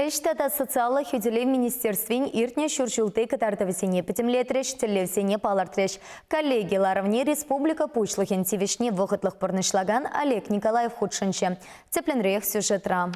Ӗҫ тата социаллӑ хӳтӗлев министерствин иртнӗ ҫур ҫулти кӑтартӑвӗсене пӗтӗмлетрӗҫ, тӗллевсене палӑртрӗҫ. Коллеги ларӑвне республика Пуҫлӑхӗн тивӗҫне вӑхӑтлӑх пурнӑҫлакан Олег Николаев хутшӑнчӗ. Тӗплӗнрех сюжетра.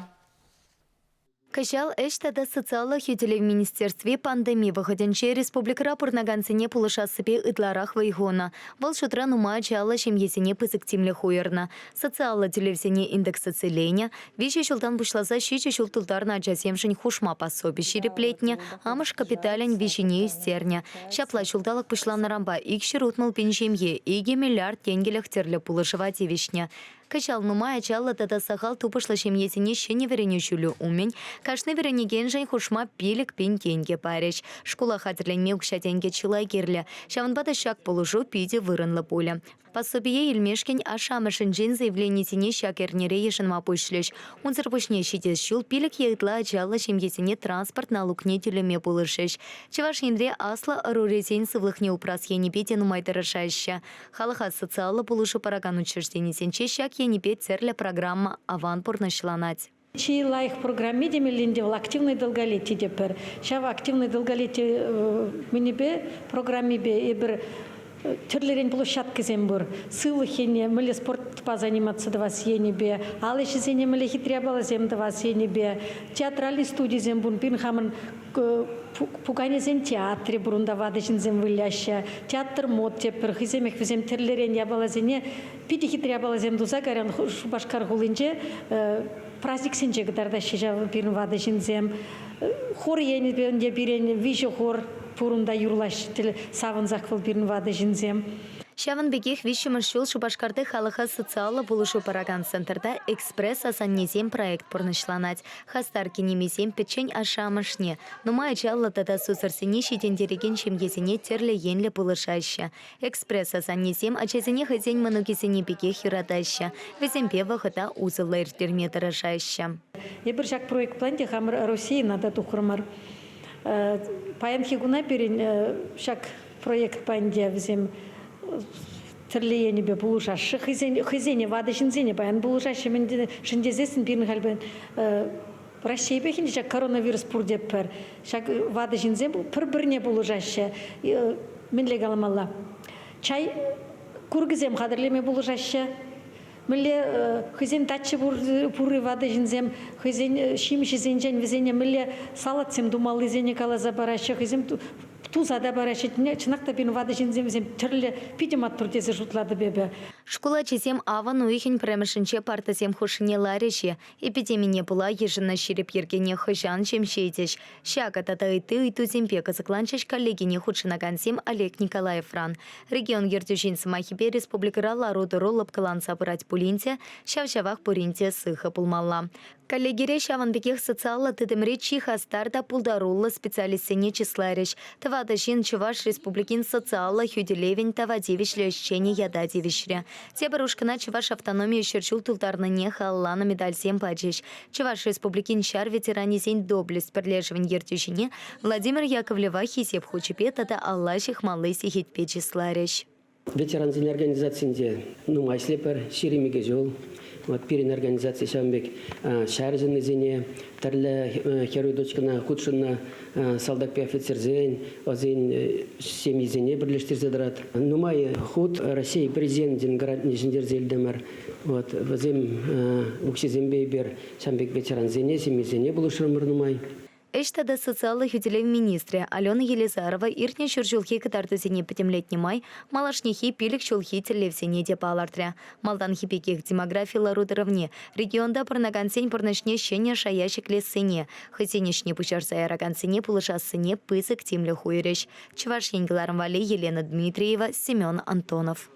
Кӑҫал Ӗҫ тата социаллӑ хӳтӗлев министерстви пандеми вӑхӑтӗнче республикӑра пурӑнакансене пулӑшассипе ытларах вӑй хунӑ. Вӑл шутра нумай ачаллӑ ҫемьесене пысӑк тимлӗх уйӑрнӑ. Социаллӑ тӳлевсене индексациленӗ, Виҫӗ ҫултан пуҫласа ҫичӗ ҫул тултарнӑ ачасемшӗн хушма пособи ҫирӗплетнӗ, амӑш капиталӗн виҫине ӳстернӗ. Ҫапла ҫулталӑк пуҫланнӑранпа 260 пин ҫемье 2 миллиард тенкӗлӗх тӗрлӗ пулӑшӑва тивӗҫнӗ. Кӑҫал нумай ачаллӑ тата сахал тупӑшлӑ ҫемьесене ҫӗнӗ вӗренӳ ҫулӗ умӗн кашни вӗренекеншӗн хушма 5 пин тенкӗ парӗҫ. Шкула хатӗрленме укҫа-тенкӗ чылай кирлӗ. Ҫавӑнпа та ҫак пулӑшу питӗ вырӑнлӑ пулӗ. Пособие илмешкӗн ашшӗ-амӑшӗнчен заявленисене ҫак эрнере йышӑнма пуҫлӗҫ. Унсӑр пуҫне ҫитес ҫул пилӗк е ытла ачаллӑ ҫемьесене транспорт налукне тӳлеме пулӑшӗҫ. Чӑваш Енре аслӑ ӑрурисен сывлӑхне упрас енӗпе те нумай тӑрӑшаҫҫӗ. Халӑха социаллӑ пулӑшу паракан учрежденисенче ҫак енӗпе тӗрлӗ программа аван пурнӑҫланать. Чи лайӑх программи темелле ӗнтӗ вӑл активное долголетие тетпӗр. Ҫав активное долголетие мӗнӗпе программипе эпир тӗрлӗрен площадкӑсем пур. Сывлӑх енне мӗнле спортпа заниматься тӑвас енӗпе, ал ӗҫӗсене мӗнле хитре япаласем тӑвас енӗпе, театральный студисем пур. Пирӗн хамӑн пуканесен театрӗ пур, унта ватӑ ҫынсем выляҫҫӗ. Театр мод тетпӗр. Хӑйсемех вӗсем тӗрлӗрен япаласене Питӗ хитре япаласем туса кайран Шупашкар хулинче праздниксенче кӑтартаҫҫӗ ҫав пирӗн ватӑ ҫынсем. Хор енӗпе ӗнтӗ пирӗн виҫӗ хор пур унта юрлаҫҫӗ, савӑнсах вӑл пирӗн ватӑ ҫынсем. Ҫавӑн пекех виҫҫӗмӗш ҫул Шупашкарти халӑха социаллӑ пулӑшу паракан центрта «Экспресс-асаннесем» проект пурнӑҫланать. Хастар кинемисем пӗччен ашшӗ-амӑшне, нумай ачаллӑ тата сусӑрсене ҫитӗнтерекен ҫемьесене тӗрлӗ енлӗ пулӑшаҫҫӗ. Экспресс-асаннесем ачасене хӑйсен мӑнукӗсене пекех юратаҫҫӗ, вӗсемпе вӑхӑта усӑллӑ ирттерме тӑрӑшаҫҫӗ. Эпир ҫак проектпа ӗнтӗ хамӑр Российӑна та тухрӑмӑр. Паянхи куна пирӗн ҫак проектпа ӗнтӗ вӗсем тӗрлӗ енӗпе пулӑшаҫҫӗ. Хӑйсен, хӑйсене, ватӑ ҫынсене паян пулӑшаҫҫӗ. Мӗншӗн тесессӗн пирӗн халь Раҫҫейпех ӗнтӗ ҫак коронавирус пур тетпӗр. Ҫак ватӑ ҫынсем пӗр-пӗрне пулӑшаҫҫӗ. Мӗнле каламалла? Чай куркисем хатӗрлеме пулӑшаҫҫӗ. Мӗнле хӑйсен дача пурри ватӑ ҫынсем хӑйсен ҫимӗҫӗсенчен вӗсене мӗнле салатсем тумаллисене каласа параҫҫӗ, хӑйсем туса та параҫҫӗ. Чӑнах та пирӗн ватӑ ҫынсем вӗсем тӗрлӗ питӗ маттур тесе шутлатӑп эпӗ. Шкул ачисем авӑн уйӑхӗн пӗрремӗшӗнче партӑсем хушшине ларӗҫ-и? Эпидемине пула йышӑннӑ ҫирӗп йӗркене хӑҫан ҫемҫетӗҫ? Ҫакӑ тата ытти ыйтусемпе кӑсӑкланчӗҫ коллегине хутшӑнакансем Олег Николаевран. Регион ертӳҫин сӑмахӗпе республикӑра лару-тӑру лӑпкӑланса пырать пулин те, ҫав-ҫавах пурин те сыхӑ пулмалла. Коллегире ҫавӑн пекех социаллӑ тытӑмри чи хастар та пултаруллӑ специалистсене чысларӗҫ. Тӑватӑ ҫын Чӑваш Республикин социаллӑ хӳтӗлевӗн тава тивӗҫлӗ ӗҫченӗ ята тивӗҫрӗ. Тепӗр ушкӑна Чӑваш автономийӗ ҫӗр ҫул тултарнине халалланӑ медальсем пачӗҫ. Чӑваш Республикин ҫар ветеранӗсен Доблесть пӗрлешӗвӗн ертӳҫине Владимир Яковлева Хисеп хучӗпе тата алла ҫыхмалли сехетпе чысларӗҫ. Ветерансен организацийӗнче нумай ӗҫлетпӗр, 22 ҫул. Вот пирӗн организаци ҫавӑн пек ҫар ҫыннисене, тӗрлӗ хӗрӳ точкӑна хутшӑннӑ салтакпа офицерсен, вӗсен ҫемйисене пӗрлештерсе тӑрать. Нумай хут Россия президенчӗн грантне ҫӗнтерсе илтӗмӗр. Вот вӗсем укҫисемпе эпир ҫавӑн пек ветерансене, ҫемьесене пулӑшрӑмӑр нумай. Ӗҫ тата социаллӑ хӳтӗлев министрӗ Алена Елизарова иртнӗ ҫур ҫулхи кӑтартусене пӗтӗмлетнӗ май малашнехи пилӗк ҫулхи тӗллевсене те палӑртрӗ. Малтанхи пекех демографи лару-тӑрӑвне, регионта пурӑнакансен пурнӑҫне ҫӗнӗ шая ҫӗклессине, хӑйсен ӗҫне пуҫарса яракансене пулӑшассине пысӑк тимлӗх уйӑрӗҫ. Чӑваш Ен кӑларӑм валли Елена Дмитриева, Семен Антонов.